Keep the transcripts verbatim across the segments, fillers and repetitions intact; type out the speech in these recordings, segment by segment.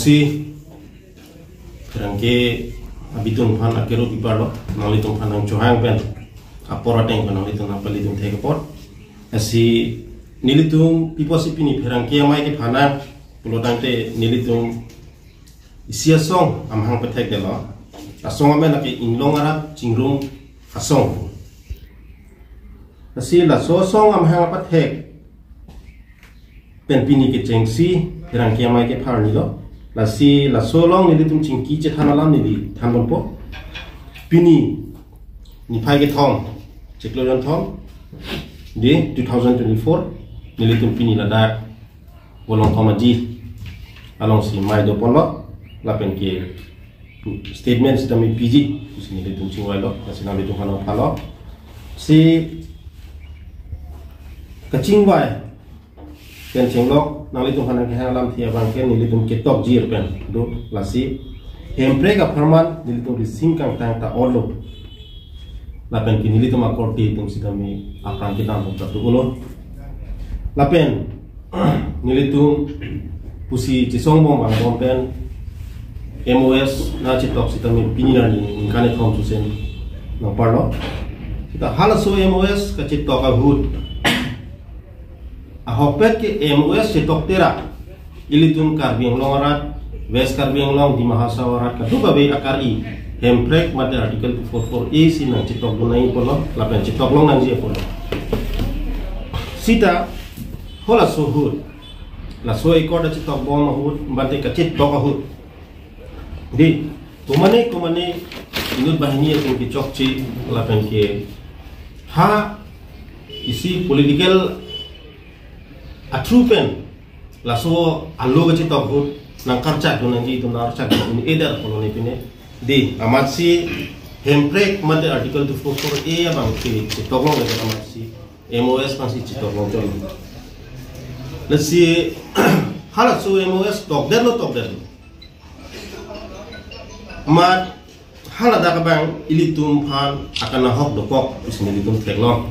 Si pherangke abitun aphan akero pipar lo, nanglitum aphan nangchohang pen apor ateng pen nanglitum nangpalitum thek apot. Lasi nelitum pi apotsi pini pherangke amei kephan nang pulo tangte nelitum isi asong amahang pathekdetlo. Asong amen lake Inglong Arat Chingrum Asong. Lasi laso asong amahang pathek pen pini kechengsi pherangke amei kepharnilo. Lasi laso along nelitum chingki chethan alam neli thanponpo. Pini niphai kethom, chiklo jonthom, de two thousand twenty-four, nelitum pini ladak Volongthom Aji alongsi mei doponlo, lapen ke statement sitame piji pusi nelitum chingvailo, lasi nanglitum aphan nangphanlo. Si kachingvai pen chenglok nanglitum aphan nangkehang alamthe abangke nelitum ketok jir pen do, lasi hemprek apharman nelitum rising kangtang ta olo. Lapen ke nelitum akorte atum sitame aphrang kedam ta do olo. Lapen nelitum pusi chesongbom vangbom pen M O S nangchetok sitame pini arni ningkan kethom susen nangparlo. Seta halaso M O S kachetok ahut, ahokpet ke M O S chetok tera ilitum Karbi Anglong arat, West Karbi Anglong, Dima Hasao arat kadokave akari hemprek mate Article two four four A si nangchetokdun nangji apotlo, lapen chetoklong nangji apotlo. Seta halaso ahut, laso accord chetokbom ahut, mate kachetok ahut, de, komane komane inut banghini atum kechokche lapen ke ha isi political a-through pen laso alo kachetok ahut nangkarchakdun nangji atum nangkarchakdun un-edetlo pulone pine. De, amatsi hemprek mate Article two four four A abangke chetoklongle amatsi M O S abangsi chetoklong chot. Lasi halaso M O S tokdetlo, tokdetlo. Amat haladak abang ilitum aphan akanahok dokok pusi nelitum theklong.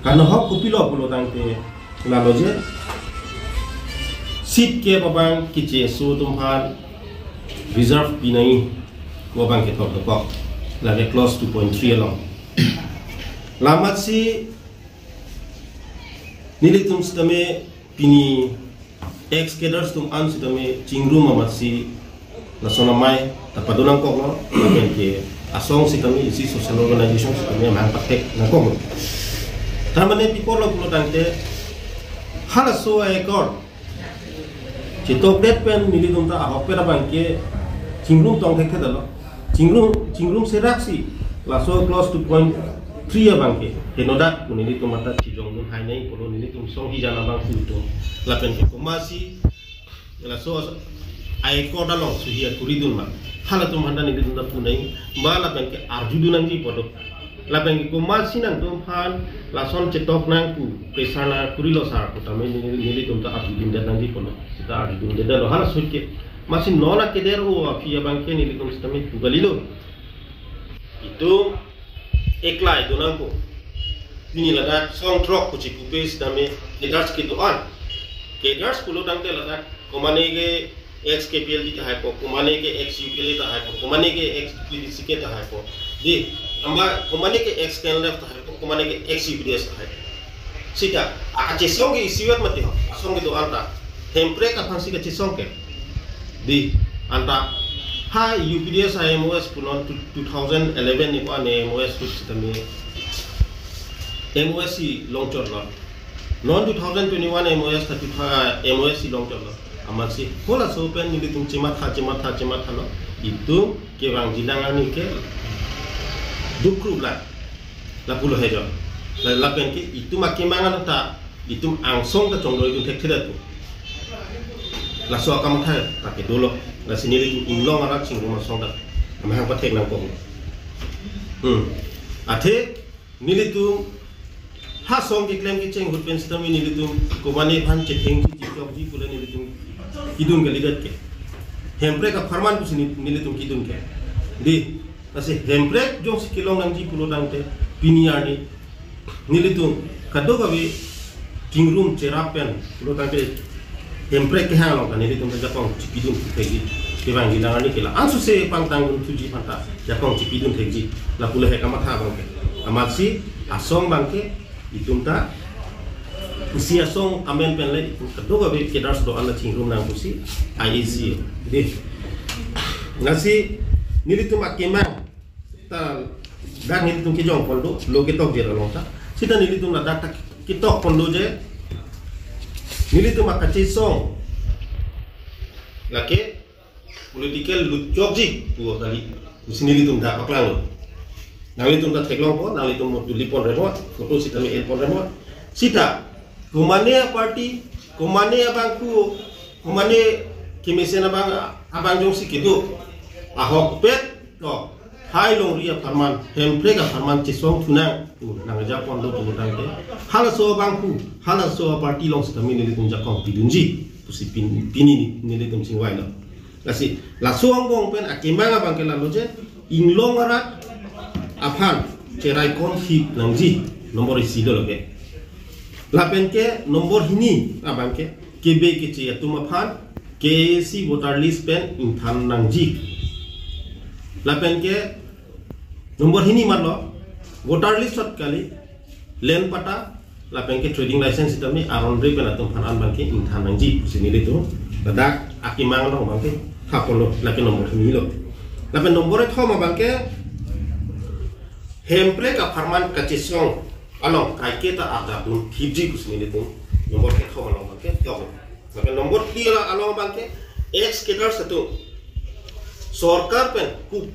Kanahok kopilo pulo tangte lalo je, seat kep abang keche aso atum aphan reserve pinangji pu abang ketok dokok, lake clause two point three along. Lamatsi nelitum sitame pini ex-cadres atum an sitame chingrum amatsi lason amei ta pado nangkoklo, lapen ke asong sitame isi social organization sitame amahang pathek nangkoklo. Tharmane pi apotlo pulo tangte halaso accord chetokdet pen nelitum ta ahokpet abangke chingrum tong thekthedetlo. Chingrum, chingrum seraksi laso clause two point three abangke henodak pu nelitum anta chejongdun hai nangji pulo, nelitum song hijan abang pu atum. Lapen ke komatsi laso accord along suhi akuridun ma, halatum aphanta nelitum ta pu nangji ba lapen ke arjudun nangji pu do. Lapen ke komatsi nangtum aphan lason chetok nang pu pressure nangkurilo sar pu tame neli, nelitum ta arjudundet nangji pulo. Seta arjudundetlo hala ahut ke. Amatsi non akeder-o aphi abangke nelitum sitame pu kalilo. Itum eklai do nangpo. Pini ladak song throk kuchiku pe sitame cadres kedo-an. Cadres pulo tangte ladak komane ke ex K P L D tahaipo, komane ke ex U P L A tahaipo, komane ke ex P D C K tahaipo. De, amba komane ke ex K N L F tahaipo, komane ke ex U P D S tahaipo. Seta, a, kachesong ke isivet mati ho, asong kedo-an ta. Hemprek aphansi kachesong ke. De, anta ha U P D S a M O S punon two, two thousand eleven ni ko ane M O S pu sitame M O S si longchotlo. Non two thousand twenty-one M O S ta two tha-, M O S si longchotlo. Amatsi halaso pen nelitum chematha, chematha, chemathalo. Itum kevangji lang arni ke dukrup la. Lapulo hejo. La, lapen ke itum akemang anta itum angsong ta chongdoidun thekthedet pu. Laso akam thai ta kedolo. Lasi nelitum Inglong Arat Chingrum Asong ta amahang pathek nangkok. Hmm. Athe nelitum ha asong keklem kecheng ahut pen sitame nelitum komane aphan chethengji, chechokji pule nelitum kedun kalidet ke. Hemprek apharman pusi ne-, nelitum kedun ke. De, lasi hemprek jongsi kelong nangji pulo tangte pini arni nelitum kadokave chingrum cherap pen pulo tangte Hemprek kehang along ta nelitum ta jakong chipidun thekji. Kevangji lang ani ke la-an suse pangtang dun thuji aphanta jakong chipidun thekji. Lapu le he kamatha abang ke. Amatsi asong abang ke itum ta isi asong amen pen le itum kadokave cadres do-an la chingrum nang pusi I A C dei. Lasi nelitum akemang ta dak nelitum kejong pon do, lo ketok jer along ta. Sita nelitum ladak ta ketok pon do je nelitum akachesong lake political lutjokji pu kali pusi nelitum dak paklang lo. Nanglitum ta theklongpo, nanglitum mo tuli pon remot, photo sitame en pon remot. Sita komane aparty, komane abangku, komane kemesen abang, abang jongsi kedo ahokpet to, hai longri apharman, Hemprek apharman chesong thunang pu nangja pon do pu tangte, halaso abangku, halaso aparty along sitame nelitum jakong pidunji pusi pin, pini nelitum chingvai lo. Lasi laso angbong pen akemang abang ke lalo je, inglong arat aphan cherai kon thip nangji, nombor isi lo lake. Lapen ke nombor hini abang ke, kebe keche atum aphan K A A C voter list pen ingthan nangji. Lapen ke nombor hini matlo, voter list sot kali, land patta, lapen ke trading license sitame aron re pen atum aphan an abang ke ingthan nangji pusi nelitum ladak akemang along abang ke tha pon lo, lake nombor hini lo. Lapen nombor kethom abang ke Hemprek apharman kachesong along kaiketa adap dun thipji pusi nelitum nombor kethom along abang ke tong. Lapen nombor phli along abang ke ex cadres atum sorkar pen ku